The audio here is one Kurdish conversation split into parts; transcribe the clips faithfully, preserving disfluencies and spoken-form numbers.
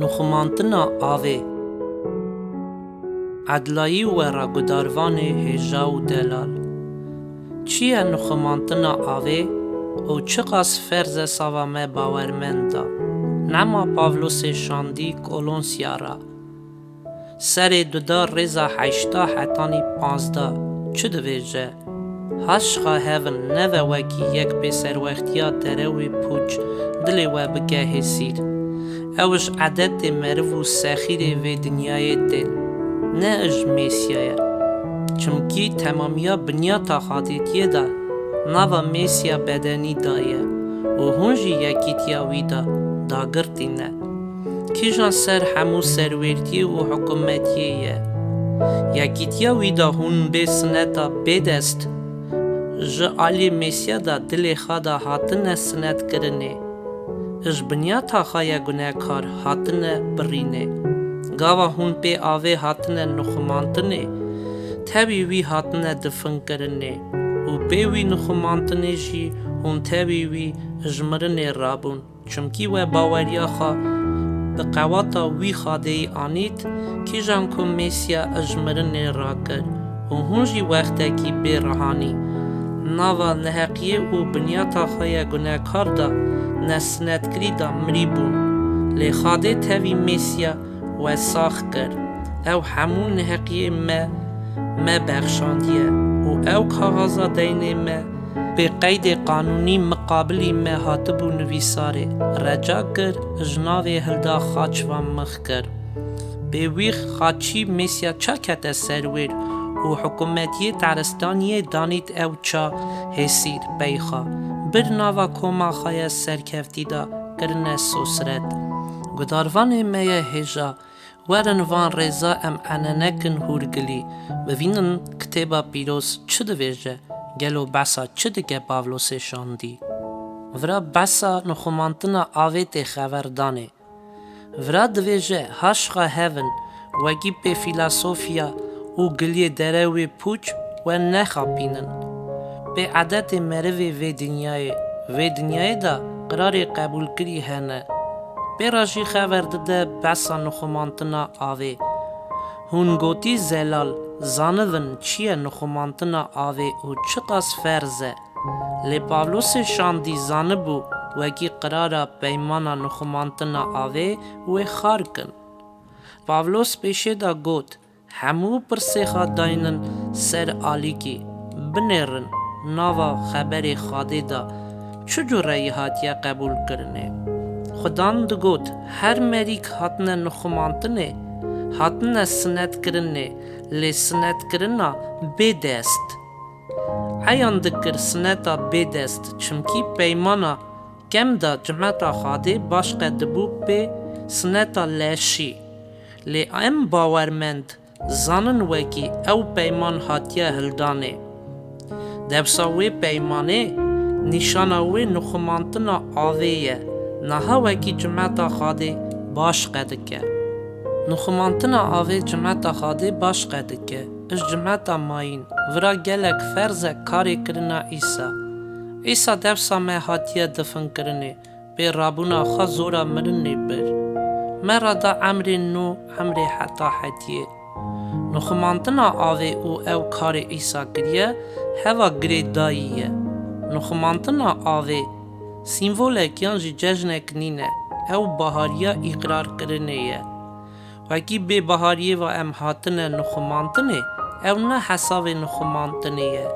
Nixumantina avê. Edlayî wera gudarvanê hêja û delal. Çi ye nixumantina avê û çiqas ferz e sava me bawermend da? Nema Pavlosê şandî Kolonsya ra. Serê duda rêza heşta hetanî panzdeh çi divêje? Haşqa hevin neve wekî yek pêserwextiya derewê pûç dilê we bike hêsîr. Ew ji edetê meriv û sexîrê vê dinyayê tên, ne ji Mêsiyayê. Çimkî temamiya binyata Xadêtiyê de nava Mêsiya bedenî daye û hûn jî yekîtiya wî de dagirtî ne. Kîjan ser hemû serwêrtiyê û hikûmetiyê ye? Yekîtiya wî de hûn bê sineta bêdest ji aliyê Mêsiya de dilê xwe de hatine sinetkirinê. Ji binyata xwe ye gunekar hatine birînê. Gava hûn pê avê hatine nixumantinê, tevî wî hatine difinkirinê û pê wî nixumantinê jî hûn tevî wî ji mirinê rabûn. Çimkî we baweriya xwe bi qewata wî Xadêyî anît, kîjan ku Mêsiya ji mirinê rakir û hûn jî wextekî bê rihanî nava neheqiyê û binyata xwe ya gunekar de nesinetkirî de mirîbûn. Lê Xadê tevî Mêsiya we sax kir. Ew hemû neheqiyê me, me bexşandiye û ew kaxaza deynê me pê qeydê qanûnî miqabilî me hatibû nivîsarê, reca kir, ji navê hilda xaç ve mix kir. Pê wî xaçî Mêsiya ça kete serwêr û hikûmetiyê taristaniyê danît ew ça hêsîr pey xwe. Bir nava koma xwe ya serkeftî de kirine sosret. Gudarvanê me ye hêja, werin van rêza em enenekin hûrgilî, bivînin Kitêba Pîroz çi divêje, gelo behsa çi dike Pavlosê şandî? Vira behsa nixumantina avê tê xeverdanê. Vira divêje haşqa hevin, wekî pê fîlosofiya û giliyê derewê pûç we nexapînin. Pê edetê merivê vê dinyayê, vê dinyayê de qirarê qebûlkirî hene. Pê re jî xever dide behsa nixumantina avê. Hûn gotî zelal, zanivin çi ye nixumantina avê û çiqas ferz e. Lê Pavlosê şandî zanibû wekî qirara peymana nixumantina avê wê xar kin. Pavlos pêşê de got, hemû pirsê xwe daynin ser alîkî, binêrin nava xeberê Xadê de çi cûre yê hatiye qebûlkirinê. Xudan digot, her merîk hatine nixumantinê, hatine sinetkirinê, lê sinetkirina bê dest. Eyan dikir sineta bê dest, çimkî peymana kem de cimeta Xadê başqe dibû pê sineta leşî. Lê em bawermend zanin wekî ew peyman hatiye hildanê. Dewsa wê peymanê nîşana wê nixumantina avê ye. Niha wekî cimeta Xadê baş qedike. Nixumantina avê cimeta Xadê baş qedike. Ji cimeta mayîn vira gelek ferz e karê kirina Îsa. Îsa dewsa me hatiye difinkirinê, pê rabûna xwe zora mirinê bir. Me re da emrê nû, emrê heta hetiyê. Nixumantina avê û ew karê Îsa kiriye, heva girêdayî ye. Nixumantina avê sîmvolek yan jî cejnek nîne, ew bahariya îqrarkirinê ye. Wekî bê bahariyê ve em hatine nixumantinê, ew ne hesavê nixumantinê ye.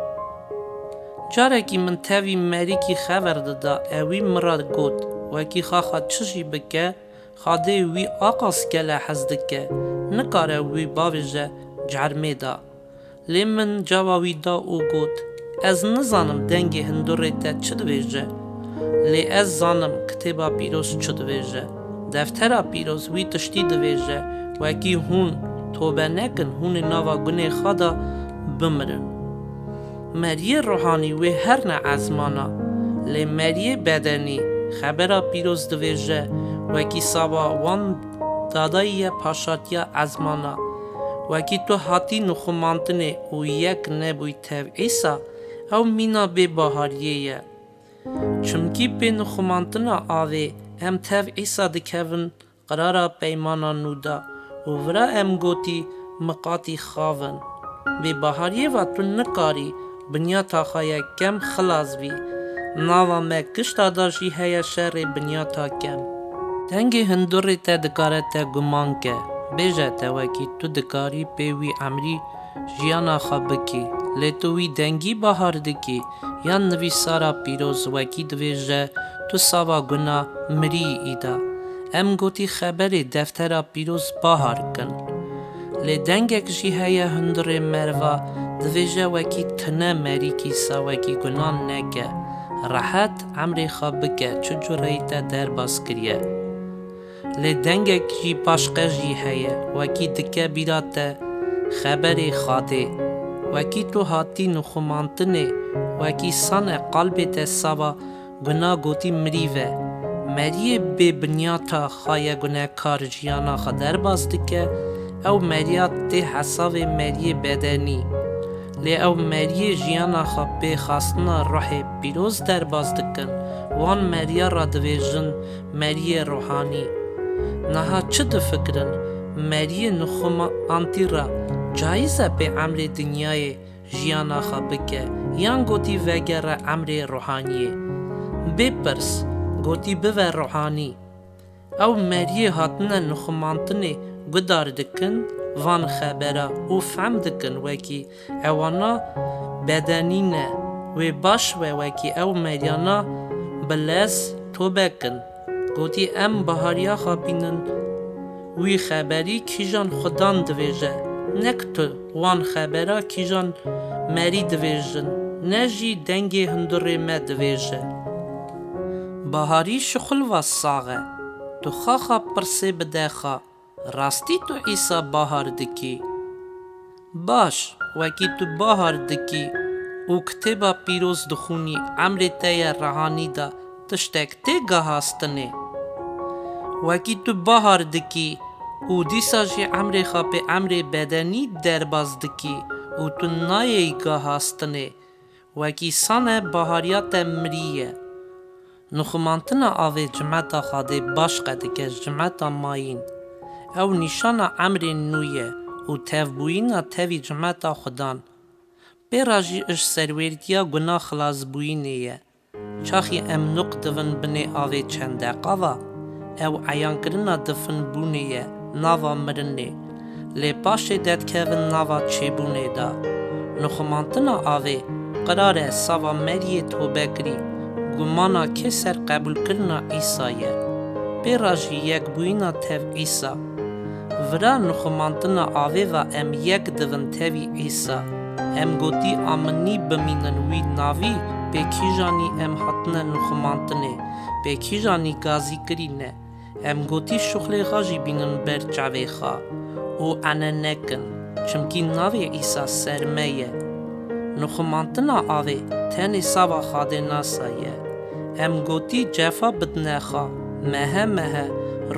Carekî min tevî merîkî xever dida, ewî min re got, wekî xaxa çi jî bike, Xadê wî aqas gele hez dike, nikare wî bavêje cermê de. Lê min cava wî da û got, ez nizanim dengê hindurê te çi dibêje, lê ez zanim Kitêba Pîroz çi dibêje. Deftera Pîroz wî tiştî dibêje, wekî hûn tobe nekin, hûn ê nava gunê xwe de bimirin. Meriyê ruhanî wê herne ezmana, lê meriyê bedenî, Xebera Pîroz dibêje, wekî saba wan dadayî ye paşatiya ezmana. Wekî tu hatî nixumantinê û yek nebûy tev Îsa, ew mîna bê bahariyê ye. Çimkî pê nixumantina avê em tev Îsa dikevin qirara peymana nû da û vira em gotî miqatî xav in. Bê bahariyê va tu nikarî binyata xwe ye kem xilas bî. Nava me gişta da jî heye şerê binyata kem. Dengê hundurê te dikare te guman ke. Bêje te wekî tu dikarî pê wî emrî jiyana xwe bikî. Lê tu wî dengî bahar dikî. Yan nivîsara pîroz wekî divêje, tu sava guna mirî îda. Em gotî xeberê deftera pîroz bahar kin. Lê dengek jî heye hundirê merva, divêje wekî tine merî kîsa wekî gunan neke. Rehet emrê xwe bike, çi cureyî te derbas kiriye. Lê dengek jî başqe jî heye, wekî dike bîra te xeberê Xadê. Wekî tu hatî nixumantinê, wekî sane qalbê te sava guna gotî mirîve. Meriyê bê binyata xwe ye gunekar jiyana xwe derbas dike, ew meriya tê hesavê meriyê bedenî. Lê ew meriyê jiyana xwe pê xastina ruhê pîroz derbas dikin, wan meriya ra divêjin meriyê ruhanî. Niha çi difikirin? Meriyê nixumantî ra caiz e pê emrê dinyayê jiyana xwe bike, yan gotî vegere emrê ruhaniyê? Bê pirs, gotî bive ruhanî. Ew meriyê hatine nixumantinê gudar dikin van xebera û fehm dikin wekî ewana bedenî ne. Wê baş be wekî ew meriyana bi lez tobe kin. Gotî, em bahariya xwe bînin wî xeberî kîjan xudan divêje, nek tu wan xebera kîjan merî divêjin, ne jî dengê hundirê me divêje. Baharî şixul va sax e. Tu xaxa pirsê bide xwe, rastî tu Îsa bahar dikî? Baş, wekî tu bahar dikî û kitêba pîroz dixwînî, emrê te ye rehanî de tiştek tê gahastinê? Wekî tu bahar dikî û dîsa jî emrê xwe pê emrê bedenî derbas dikî û tu nayê gahastinê? Wekî sane bahariya te mirî ye. Nixumantina avê cimeta Xadê baş qedike ji cimeta mayîn. Ew nîşana emrê nû ye û tevbûyîna tevî cimeta Xudan. Pê re jî ji serwêrtiya guna xilasbûyînê ye. Çaxî em nuq divin binê avê çend deqa va, ew eyankirina difinbûnê ye nava mirinê. Lê paşê dedikevin nava çêbûnê de. Nixumantina avê, qirar e sava meriyê tobekirî, gumana kê ser qebûlkirina Îsa ye. Pê re jî yekbûyîna tev Îsa. Vira nixumantina avê ve em yek divin tevî Îsa. Em gotî aminî bimînin wî navî, pê kîjanî em hatine nixumantinê, pê kîjanî gazîkirî ne. Em gotî şuxlê xwe jî bînin ber çavê xwe û ene nekin, çimkî navê Îsa ser me ye. Nixumantina avê tenê sava Xadê nasa ye. Em gotî cefa bidine xwe, mehe mehe,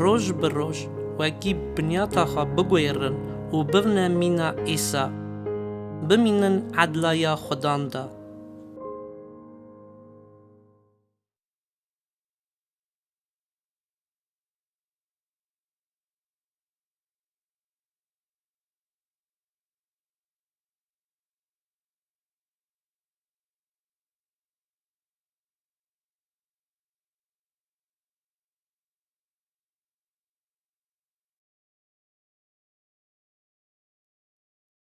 roj bi roj, wekî binyata xwe biguêrin û bivine mîna Îsa. Bimînin edla ya Xudan de.